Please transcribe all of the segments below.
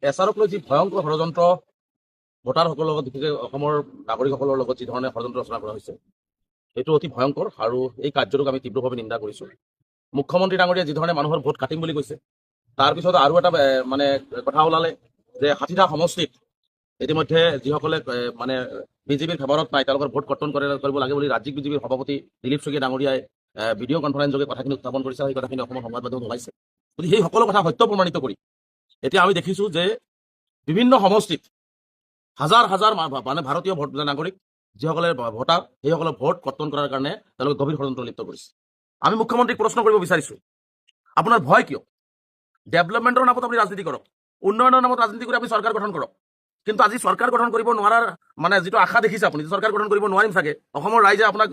এছআৰক লৈ যি ভয়ংকৰ ষড়যন্ত্ৰ, ভোটাৰসকলৰ লগত, বিশেষকৈ অসমৰ নাগৰিকসকলৰ লগত যি ধৰণে ষড়যন্ত্ৰ ৰচনা কৰা হৈছে, সেইটো অতি ভয়ংকৰ আৰু এই কাৰ্যটোক আমি তীব্ৰভাৱে নিন্দা কৰিছোঁ। মুখ্যমন্ত্ৰী ডাঙৰীয়াই যি ধৰণে মানুহৰ ভোট কাটিম বুলি কৈছে, তাৰপিছত আৰু এটা মানে কথা ওলালে যে 60টা সমষ্টিত ইতিমধ্যে যিসকলে মানে বিজেপিৰ ফেভাৰত নাই, তেওঁলোকৰ ভোট কৰ্তন কৰিব লাগে বুলি ৰাজ্যিক বিজেপিৰ সভাপতি দিলীপ শইকীয়া ডাঙৰীয়াই ভিডিঅ' কনফাৰেন্স যোগে কথাখিনি উত্থাপন কৰিছে। সেই কথাখিনি অসমৰ সংবাদ মাধ্যমত ওলাইছে। গতিকে সেই সকলো কথা সত্য প্ৰমাণিত কৰি এতিয়া আমি দেখিছোঁ যে বিভিন্ন সমষ্টিত হাজাৰ হাজাৰ মানে ভাৰতীয় ভোট নাগৰিক, যিসকলে ভোটাৰ, সেইসকলৰ ভোট কৰ্তন কৰাৰ কাৰণে তেওঁলোকে গভীৰ ষড়যন্ত্ৰ লিপ্ত কৰিছে। আমি মুখ্যমন্ত্ৰীক প্ৰশ্ন কৰিব বিচাৰিছোঁ, আপোনাৰ ভয় কিয়? ডেভেলপমেণ্টৰ নামত আপুনি ৰাজনীতি কৰক, উন্নয়নৰ নামত ৰাজনীতি কৰি আপুনি চৰকাৰ গঠন কৰক। কিন্তু আজি চৰকাৰ গঠন কৰিব নোৱাৰাৰ মানে যিটো আশা দেখিছে আপুনি, চৰকাৰ গঠন কৰিব নোৱাৰিম চাগে, অসমৰ ৰাইজে আপোনাক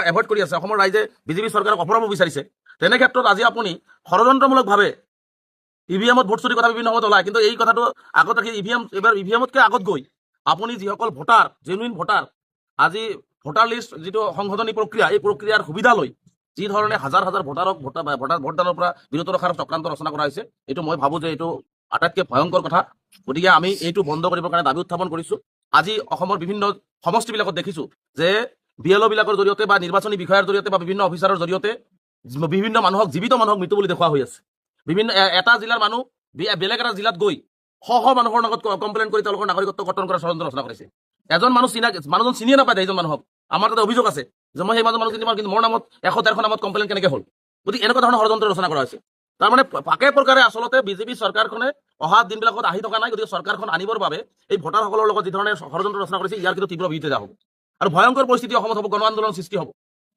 এভইড কৰি আছে, অসমৰ ৰাইজে বিজেপি চৰকাৰক অপৰাব বিচাৰিছে, তেনে ক্ষেত্ৰত আজি আপুনি ষড়যন্ত্ৰমূলকভাৱে ইভিএমত ভোট চুৰি কথা বিভিন্ন সময়ত ওলায়, কিন্তু এই কথাটো আগত ৰাখি ইভিএম, এইবাৰ ইভিএমতকৈ আগত গৈ আপুনি যিসকল ভোটাৰ, জেনুইন ভোটাৰ, আজি ভোটাৰ লিষ্ট যিটো সংশোধনী প্ৰক্ৰিয়া, এই প্ৰক্ৰিয়াৰ সুবিধা লৈ যি ধৰণে হাজাৰ হাজাৰ ভোটাৰক ভোটাৰ ভোটাৰ ভোটদানৰ পৰা বিৰত ৰখাৰ চক্ৰান্ত ৰচনা কৰা হৈছে, এইটো মই ভাবোঁ যে এইটো আটাইতকৈ ভয়ংকৰ কথা। গতিকে আমি এইটো বন্ধ কৰিবৰ কাৰণে দাবী উত্থাপন কৰিছোঁ। আজি অসমৰ বিভিন্ন সমষ্টিবিলাকত দেখিছোঁ যে বিএলঅ' বিলাকৰ জৰিয়তে বা নিৰ্বাচনী বিষয়াৰ জৰিয়তে বা বিভিন্ন অফিচাৰৰ জৰিয়তে বিভিন্ন মানুহক, জীৱিত মানুহক মৃত্যু বুলি দেখুওৱা হৈ আছে। বিভিন্ন এটা জিলাৰ মানুহ বেলেগ এটা জিলাত গৈ শ শ মানুহৰ লগত কমপ্লেইন কৰি তেওঁলোকৰ নাগৰিকত্ব কৰ্তন কৰাৰ ষড়যন্ত্ৰ ৰচনা কৰিছে। এজন মানুহ চিনাকি, মানুহজন চিনিয়ে নাপায় সেইজন মানুহক। আমাৰ তাতে অভিযোগ আছে যে মই সেই মানুহ চিনি পাওঁ, কিন্তু মোৰ নামত 100 150 নামত কমপ্লেইন কেনেকৈ হ'ল? গতিকে এনেকুৱা ধৰণৰ ষড়যন্ত্ৰ ৰচনা কৰা হৈছে। তাৰমানে পাকে প্ৰকাৰে আচলতে বিজেপি চৰকাৰখনে অহা দিনবিলাকত আহি থকা নাই। গতিকে চৰকাৰখন আনিবৰ বাবে এই ভোটাৰসকলৰ লগত যি ধৰণে ষড়যন্ত্ৰ ৰচনা কৰিছে, ইয়াৰ কিন্তু তীব্ৰ বিৰোধিতা হ'ব আৰু ভয়ংকৰ পৰিস্থিতি অসমত হ'ব, গণ আন্দোলন সৃষ্টি হ'ব।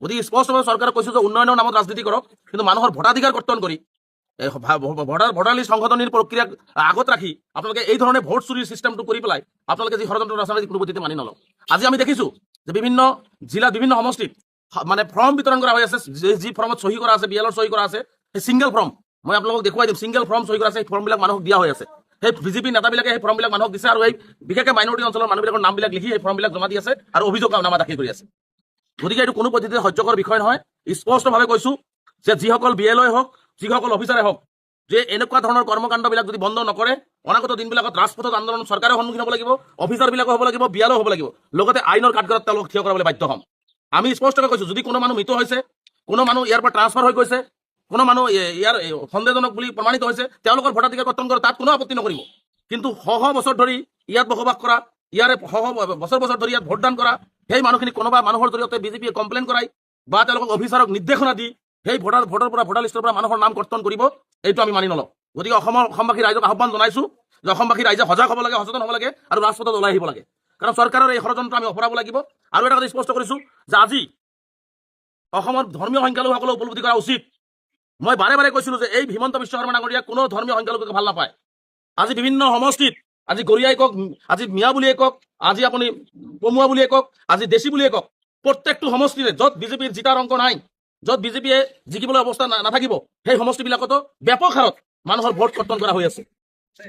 গতিকে স্পষ্টভাৱে চৰকাৰক কৈছোঁ যে উন্নয়নৰ নামত ৰাজনীতি কৰক, কিন্তু মানুহৰ ভোটাধিকাৰ কৰ্তন কৰি এই ভোটাৰ ভোটাৰ লিষ্ট সংশোধনীৰ প্ৰক্ৰিয়াক আগত ৰাখি আপোনালোকে এই ধৰণে ভোট চুৰিৰ চিষ্টেমটো কৰি পেলাই আপোনালোকে যি ষড়যন্ত্ৰ ৰচনা কৰিছে, কোনো পদ্ধতিতে মানি নলওঁ। আজি আমি দেখিছোঁ যে বিভিন্ন জিলাত, বিভিন্ন সমষ্টিত মানে ফৰ্ম বিতৰণ কৰা হৈ আছে, যি ফৰ্মত চহী কৰা আছে, বিএলৰ চহী কৰা আছে। সেই ছিংগল ফৰ্ম মই আপোনালোকক দেখুৱাই দিম। ছিংগল ফৰ্ম চহী কৰা আছে, সেই ফৰ্মবিলাক মানুহক দিয়া হৈ আছে। সেই বিজেপি নেতাবিলাকে সেই ফৰ্মবিলাক মানুহক দিছে আৰু এই বিশেষকৈ মাইনৰিটি অঞ্চলৰ মানুহবিলাকৰ নামবিলাক লিখি সেই ফৰ্মবিলাক জমা দি আছে আৰু অভিযোগ নামা দাখিল কৰি আছে। গতিকে এইটো কোনো পদ্ধতিতে সহ্যকৰ বিষয় নহয়। স্পষ্টভাৱে কৈছোঁ যে যিসকল বিএলঅ' হওক, যিসকল অফিচাৰে হওক, যে এনেকুৱা ধৰণৰ কৰ্মকাণ্ডবিলাক যদি বন্ধ নকৰে, অনাগত দিনবিলাকত ৰাজপথত আন্দোলন চৰকাৰে সন্মুখীন হ'ব লাগিব, অফিচাৰবিলাকো হ'ব লাগিব, বিএলঅ' হ'ব লাগিব, লগতে আইনৰ কাঠগড়াত তেওঁলোক থিয় কৰাবলৈ বাধ্য হ'ম। আমি স্পষ্টকৈ কৈছোঁ, যদি কোনো মানুহ মৃত্যু হৈছে, কোনো মানুহ ইয়াৰ পৰা ট্ৰান্সফাৰ হৈ গৈছে, কোনো মানুহ ইয়াৰ সন্দেহজনক বুলি প্ৰমাণিত হৈছে, তেওঁলোকৰ ভোটাধিকাৰ কৰ্তন কৰে, তাত কোনো আপত্তি নকৰিব। কিন্তু শ শ বছৰ ধৰি ইয়াত বসবাস কৰা, ইয়াৰে শ শ বছৰ বছৰ ধৰি ইয়াত ভোটদান কৰা সেই মানুহখিনি কোনোবা মানুহৰ জৰিয়তে বিজেপিয়ে কমপ্লেইন কৰাই বা তেওঁলোকক অফিচাৰক নিৰ্দেশনা দি সেই ভোটাৰ পৰা, ভোটাৰ লিষ্টৰ পৰা মানুহৰ নাম কৰ্তন কৰিব, এইটো আমি মানি নলওঁ। গতিকে অসমবাসী ৰাইজক আহ্বান জনাইছো যে অসমবাসী ৰাইজে সজাগ হ'ব লাগে, সচেতন হ'ব লাগে আৰু ৰাজপথত ওলাই আহিব লাগে। কাৰণ চৰকাৰৰ এই ষড়যন্ত্ৰ আমি অপৰাব লাগিব। আৰু এটা কথা স্পষ্ট কৰিছো যে আজি অসমৰ ধৰ্মীয় সংখ্যালঘুসকলে উপলব্ধি কৰা উচিত। মই বাৰে বাৰে কৈছিলো যে এই হিমন্ত বিশ্ব শৰ্মা ডাঙৰীয়া কোনো ধৰ্মীয় সংখ্যালঘুক ভাল নাপায়। আজি বিভিন্ন সমষ্টিত, আজি গৰিয়াই কওক, আজি মিয়া বুলিয়ে কওক, আজি আপুনি পমুৱা বুলিয়ে কওক, আজি দেশী বুলিয়ে কওক, প্ৰত্যেকটো সমষ্টিতে য'ত বিজেপিৰ জিতাৰ অংক নাই, য'ত বিজেপিয়ে জিকিবলৈ অৱস্থা নাথাকিব, সেই সমষ্টিবিলাকতো ব্যাপক হাৰত মানুহৰ ভোট কৰ্তন কৰা হৈ আছে।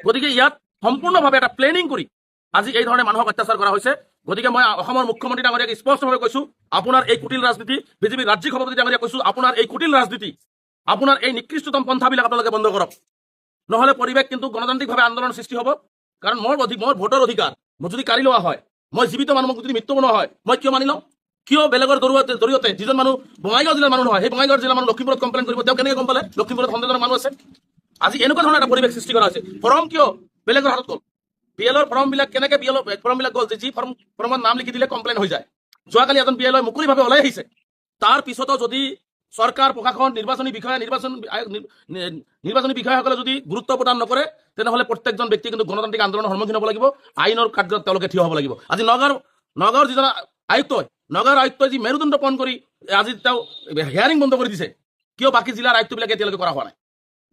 গতিকে ইয়াত সম্পূৰ্ণভাৱে এটা প্লেনিং কৰি আজি এই ধৰণে মানুহক অত্যাচাৰ কৰা হৈছে। গতিকে মই অসমৰ মুখ্যমন্ত্ৰী ডাঙৰীয়াক স্পষ্টভাৱে কৈছো, আপোনাৰ এই কুটিল ৰাজনীতি, বিজেপিৰ ৰাজ্যিক সভাপতি ডাঙৰীয়াক কৈছো, আপোনাৰ এই কুটিল ৰাজনীতি, আপোনাৰ এই নিকৃষ্টতম পন্থাবিলাক আপোনালোকে বন্ধ কৰক। নহ'লে পৰিৱেশ কিন্তু গণতান্ত্ৰিকভাৱে আন্দোলন সৃষ্টি হ'ব। কাৰণ মোৰ ভোটৰ অধিকাৰ মোক যদি কাঢ়ি লোৱা হয়, মই জীৱিত মানুহ, মোক যদি মৃত্যু বনোৱা হয়, মই কিয় মানি লওঁ? কিয় বেলেগৰ জৰিয়তে যিজন মানুহ বঙাইগাঁও জিলাৰ মানুহ নহয়, সেই বঙাইগাঁও জিলাৰ মানুহ লখিমপুৰত কমপ্লেইন কৰিব? তেওঁ কেনেকৈ গম পালে লখিমপুৰত সন্দেহজনক মানুহ আছে? আজি এনেকুৱা ধৰণৰ এটা পৰিৱেশ সৃষ্টি কৰা হৈছে। ফৰ্ম কিয় বেলেগৰ হাতত গ'ল? বিএলৰ ফৰ্মবিলাক কেনেকে বিএলৰ ফৰ্মবিলাক গ'ল যে যি ফৰ্মত নাম লিখি দিলে কমপ্লেইন হৈ যায়? যোৱাকালি এজন বিএল মুকলিভাৱে ওলাই আহিছে। তাৰ পিছতো যদি চৰকাৰ, প্ৰশাসন, নিৰ্বাচনী বিষয়া, নিৰ্বাচন আয়োগ, নিৰ্বাচনী বিষয়াসকলে যদি গুৰুত্ব প্ৰদান নকৰে, তেনেহ'লে প্ৰত্যেকজন ব্যক্তি কিন্তু গণতান্ত্ৰিক আন্দোলনৰ সন্মুখীন হ'ব লাগিব, আইনৰ কাৰ্যত তেওঁলোকে থিয় হ'ব লাগিব। আজি নগাঁৱৰ যিজন আয়ুক্তই, নগাঁৱৰ আয়ুক্তই যি মেৰুদণ্ড পণ কৰি আজি তেওঁ হেয়াৰিং বন্ধ কৰি দিছে, কিয় বাকী জিলাৰ আয়ুক্তবিলাকে এতিয়ালৈকে কৰা হোৱা নাই?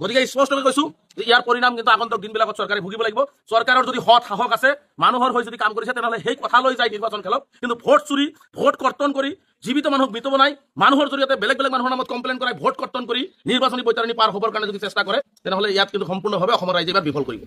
গতিকে স্পষ্টকৈ কৈছো যে ইয়াৰ পৰিণাম কিন্তু আগন্তুক দিনবিলাকত চৰকাৰে ভুগিব লাগিব। চৰকাৰৰ যদি সৎ সাহস আছে, মানুহৰ হৈ যদি কাম কৰিছে, তেনেহ'লে সেই কথা লৈ যায় নিৰ্বাচন খেলক। কিন্তু ভোট চুৰি, ভোট কৰ্তন কৰি, জীৱিত মানুহক মৃত বনাই, মানুহৰ জৰিয়তে বেলেগ বেলেগ মানুহৰ নামত কমপ্লেইন কৰাই ভোট কৰ্তন কৰি নিৰ্বাচনী বৈতৰণী পাৰ হ'বৰ কাৰণে যদি চেষ্টা কৰে, তেনেহ'লে ইয়াত কিন্তু সম্পূৰ্ণভাৱে অসমৰ ৰাইজে এইবাৰ বিফল কৰিব।